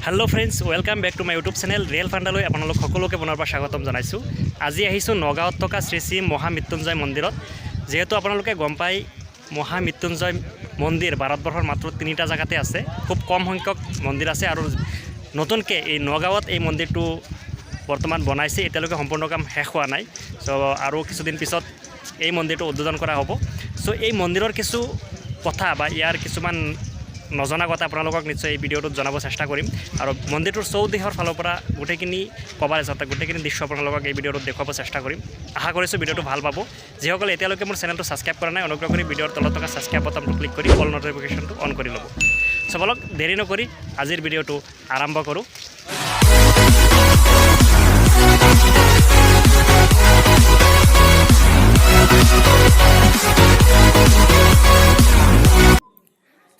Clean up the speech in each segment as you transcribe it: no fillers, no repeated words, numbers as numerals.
Hello friends, welcome back to my YouTube channel real ফাণ্ডালৈ আপোনালোক সকলোকে পুনৰবাৰ স্বাগতম জনাইছোঁ। আজি আহিছোঁ নগাঁৱত থকা শ্ৰী শ্ৰী মহামৃত্যুঞ্জয় মন্দিৰত। যিহেতু আপোনালোকে গম পায়, মহামৃত্যুঞ্জয় মন্দিৰ ভাৰতবৰ্ষৰ মাত্ৰ তিনিটা জেগাতে আছে, খুব কম সংখ্যক মন্দিৰ আছে আৰু নতুনকৈ এই নগাঁৱত এই মন্দিৰটো বৰ্তমান বনাইছে। এতিয়ালৈকে সম্পূৰ্ণ কাম শেষ হোৱা নাই। চ' আৰু কিছুদিন পিছত এই মন্দিৰটো উদ্বোধন কৰা হ'ব। চ' এই মন্দিৰৰ কিছু কথা বা ইয়াৰ কিছুমান নজনা কথা আপোনালোকক নিশ্চয় এই ভিডিঅ'টোত জনাব চেষ্টা কৰিম আৰু মন্দিৰটোৰ চৌদিশৰ ফালৰ পৰা গোটেইখিনি কভাৰেজ, অৰ্থাৎ গোটেইখিনি দৃশ্য আপোনালোকক এই ভিডিঅ'টোত দেখুৱাব চেষ্টা কৰিম। আশা কৰিছোঁ ভিডিঅ'টো ভাল পাব। যিসকলে এতিয়ালৈকে মোৰ চেনেলটো ছাবস্ক্ৰাইব কৰা নাই, অনুগ্ৰহ কৰি ভিডিঅ'ৰ তলত থকা ছাবস্ক্ৰাইব বটনটো ক্লিক কৰি অল নটিফিকেশ্যনটো অন কৰি ল'ব। চ' বলক, দেৰি নকৰি আজিৰ ভিডিঅ'টো আৰম্ভ কৰোঁ।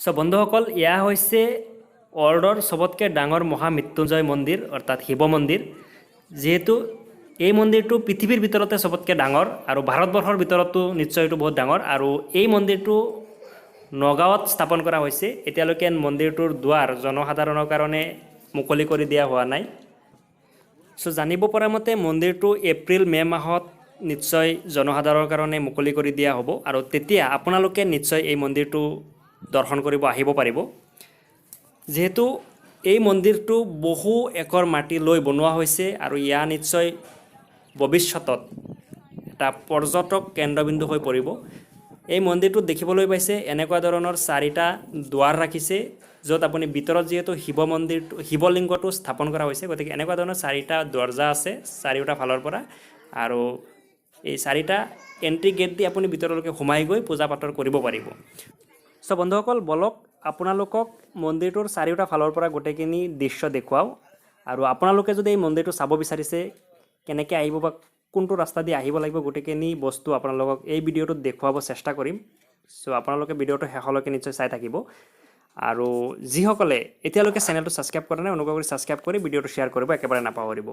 চ' বন্ধুসকল, এয়া হৈছে ৱৰ্ল্ডৰ চবতকৈ ডাঙৰ মহামৃত্যুঞ্জয় মন্দিৰ, অৰ্থাৎ শিৱ মন্দিৰ। যিহেতু এই মন্দিৰটো পৃথিৱীৰ ভিতৰতে চবতকৈ ডাঙৰ আৰু ভাৰতবৰ্ষৰ ভিতৰতো নিশ্চয় এইটো বহুত ডাঙৰ আৰু এই মন্দিৰটো নগাঁৱত স্থাপন কৰা হৈছে। এতিয়ালৈকে মন্দিৰটোৰ দুৱাৰ জনসাধাৰণৰ কাৰণে মুকলি কৰি দিয়া হোৱা নাই। চ' জানিব পৰা মতে মন্দিৰটো এপ্ৰিল মে' মাহত নিশ্চয় জনসাধাৰণৰ কাৰণে মুকলি কৰি দিয়া হ'ব আৰু তেতিয়া আপোনালোকে নিশ্চয় এই মন্দিৰটো দৰ্শন কৰিব আহিব পাৰিব। যিহেতু এই মন্দিৰটো বহু একৰ মাটি লৈ বনোৱা হৈছে আৰু ইয়াৰ নিশ্চয় ভৱিষ্যতত এটা পৰ্যটক কেন্দ্ৰবিন্দু হৈ পৰিব। এই মন্দিৰটোত দেখিবলৈ পাইছে, এনেকুৱা ধৰণৰ চাৰিটা দুৱাৰ ৰাখিছে, য'ত আপুনি ভিতৰত যিহেতু শিৱ মন্দিৰটো, শিৱলিংগটো স্থাপন কৰা হৈছে, গতিকে এনেকুৱা ধৰণৰ চাৰিটা দৰ্জা আছে চাৰিওটা ফালৰ পৰা আৰু এই চাৰিটা এণ্ট্ৰি গেট দি আপুনি ভিতৰলৈকে সোমাই গৈ পূজা পাতল কৰিব পাৰিব। চ' বন্ধুসকল, বলক, আপোনালোকক মন্দিৰটোৰ চাৰিওটা ফালৰ পৰা গোটেইখিনি দৃশ্য দেখুৱাওঁ আৰু আপোনালোকে যদি এই মন্দিৰটো চাব বিচাৰিছে, কেনেকৈ আহিব বা কোনটো ৰাস্তা দি আহিব লাগিব, গোটেইখিনি বস্তু আপোনালোকক এই ভিডিঅ'টোত দেখুৱাব চেষ্টা কৰিম। চ' আপোনালোকে ভিডিঅ'টো শেষলৈকে নিশ্চয় চাই থাকিব আৰু যিসকলে এতিয়ালৈকে চেনেলটো ছাবস্ক্ৰাইব কৰা নাই, অনুগ্ৰহ কৰি ছাবস্ক্ৰাইব কৰি ভিডিঅ'টো শ্বেয়াৰ কৰিব একেবাৰে নাপাহৰিব।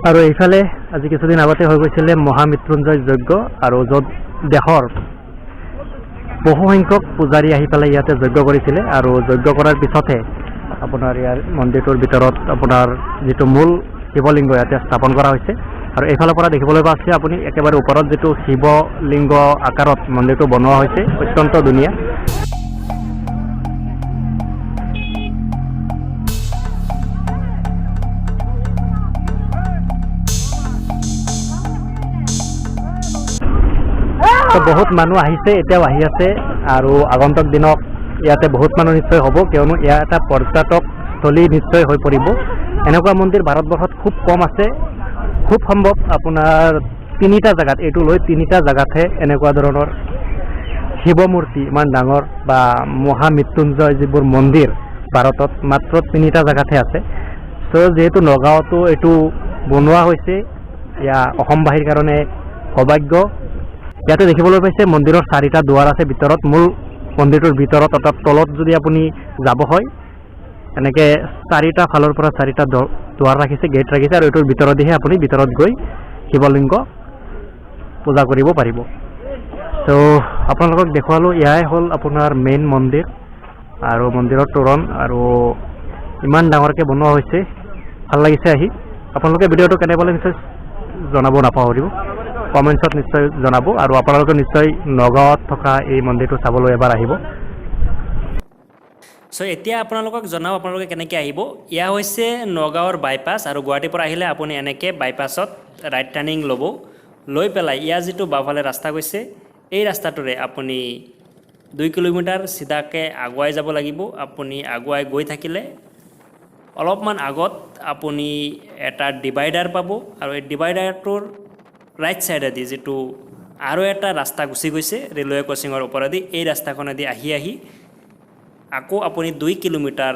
আৰু এইফালে আজি কিছুদিন আগতে হৈ গৈছিলে মহামৃত্যুঞ্জয় যজ্ঞ আৰু য'ত দেশৰ বহু সংখ্যক পূজাৰী আহি পেলাই ইয়াতে যজ্ঞ কৰিছিলে আৰু যজ্ঞ কৰাৰ পিছতহে আপোনাৰ ইয়াৰ মন্দিৰটোৰ ভিতৰত আপোনাৰ যিটো মূল শিৱলিংগ ইয়াতে স্থাপন কৰা হৈছে। আৰু এইফালৰ পৰা দেখিবলৈ পাইছে আপুনি, একেবাৰে ওপৰত যিটো শিৱলিংগ আকাৰত মন্দিৰটো বনোৱা হৈছে, অত্যন্ত ধুনীয়া। তো বহুত মানুহ আহিছে, এতিয়াও আহি আছে আৰু আগন্তুক দিনত ইয়াতে বহুত মানুহ নিশ্চয় হ'ব, কিয়নো এয়া এটা পৰ্যটক স্থলী নিশ্চয় হৈ পৰিব। এনেকুৱা মন্দিৰ ভাৰতবৰ্ষত খুব কম আছে। খুব সম্ভৱ আপোনাৰ তিনিটা জেগাত, এইটো লৈ তিনিটা জেগাতহে এনেকুৱা ধৰণৰ শিৱ মূৰ্তি ইমান ডাঙৰ বা মহামৃত্যুঞ্জয় যিবোৰ মন্দিৰ ভাৰতত মাত্ৰ তিনিটা জেগাতহে আছে। চ' যিহেতু নগাঁৱতো এইটো বনোৱা হৈছে, এয়া অসমবাসীৰ কাৰণে সৌভাগ্য। ইয়াতে দেখিবলৈ পাইছে, মন্দিৰৰ চাৰিটা দুৱাৰ আছে ভিতৰত, মূল মন্দিৰটোৰ ভিতৰত, অৰ্থাৎ তলত যদি আপুনি যাব হয়, এনেকৈ চাৰিটা ফালৰ পৰা চাৰিটা দুৱাৰ ৰাখিছে, গেট ৰাখিছে আৰু এইটোৰ ভিতৰদিহে আপুনি ভিতৰত গৈ শিৱলিংগ পূজা কৰিব পাৰিব। ত' আপোনালোকক দেখুৱালোঁ, এয়াই হ'ল আপোনাৰ মেইন মন্দিৰ আৰু মন্দিৰৰ তোৰণ আৰু ইমান ডাঙৰকৈ বনোৱা হৈছে, ভাল লাগিছে আহি। আপোনালোকে ভিডিঅ'টো কেনে পালে নিশ্চয় জনাব নাপাহৰিব, কমেণ্টছত নিশ্চয় জনাব আৰু আপোনালোকে নিশ্চয় নগাঁৱত থকা এই মন্দিৰটো চাবলৈ এবাৰ আহিব। চ' এতিয়া আপোনালোকক জনাওঁ আপোনালোকে কেনেকৈ আহিব। এয়া হৈছে নগাঁৱৰ বাইপাছ আৰু গুৱাহাটীৰ পৰা আহিলে আপুনি এনেকৈ বাইপাছত ৰাইট টাৰ্ণিং ল'ব। লৈ পেলাই ইয়াৰ যিটো বাওঁফালে ৰাস্তা গৈছে, এই ৰাস্তাটোৰে আপুনি 2 কিলোমিটাৰ চিধাকৈ আগুৱাই যাব লাগিব। আপুনি আগুৱাই গৈ থাকিলে অলপমান আগত আপুনি এটা ডিভাইডাৰ পাব আৰু এই ডিভাইডাৰটোৰ ৰাইট ছাইডেদি যিটো আৰু এটা ৰাস্তা গুচি গৈছে ৰেলৱে ক্ৰছিঙৰ ওপৰেদি, এই ৰাস্তাখনেদি আহি আহি আকৌ আপুনি 2 কিলোমিটাৰ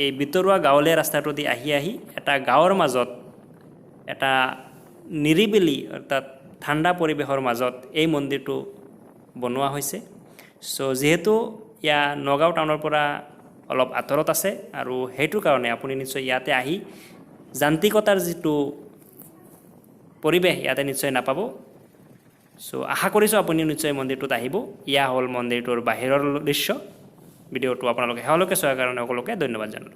এই ভিতৰুৱা গাঁৱলীয়া ৰাস্তাটো দি আহি আহি এটা গাঁৱৰ মাজত এটা নিৰিবিলি অৰ্থাৎ ঠাণ্ডা পৰিৱেশৰ মাজত এই মন্দিৰটো বনোৱা হৈছে। চ' যিহেতু ইয়াৰ নগাঁও টাউনৰ পৰা অলপ আঁতৰত আছে আৰু সেইটো কাৰণে আপুনি নিশ্চয় ইয়াতে আহি যান্ত্ৰিকতাৰ যিটো পৰিৱেশ ইয়াতে নিশ্চয় নাপাব। চ' আশা কৰিছোঁ আপুনি নিশ্চয় মন্দিৰটোত আহিব। এয়া হ'ল মন্দিৰটোৰ বাহিৰৰ দৃশ্য। ভিডিঅ'টো আপোনালোকে শেষলৈকে চোৱাৰ কাৰণে সকলোকে ধন্যবাদ জনালোঁ।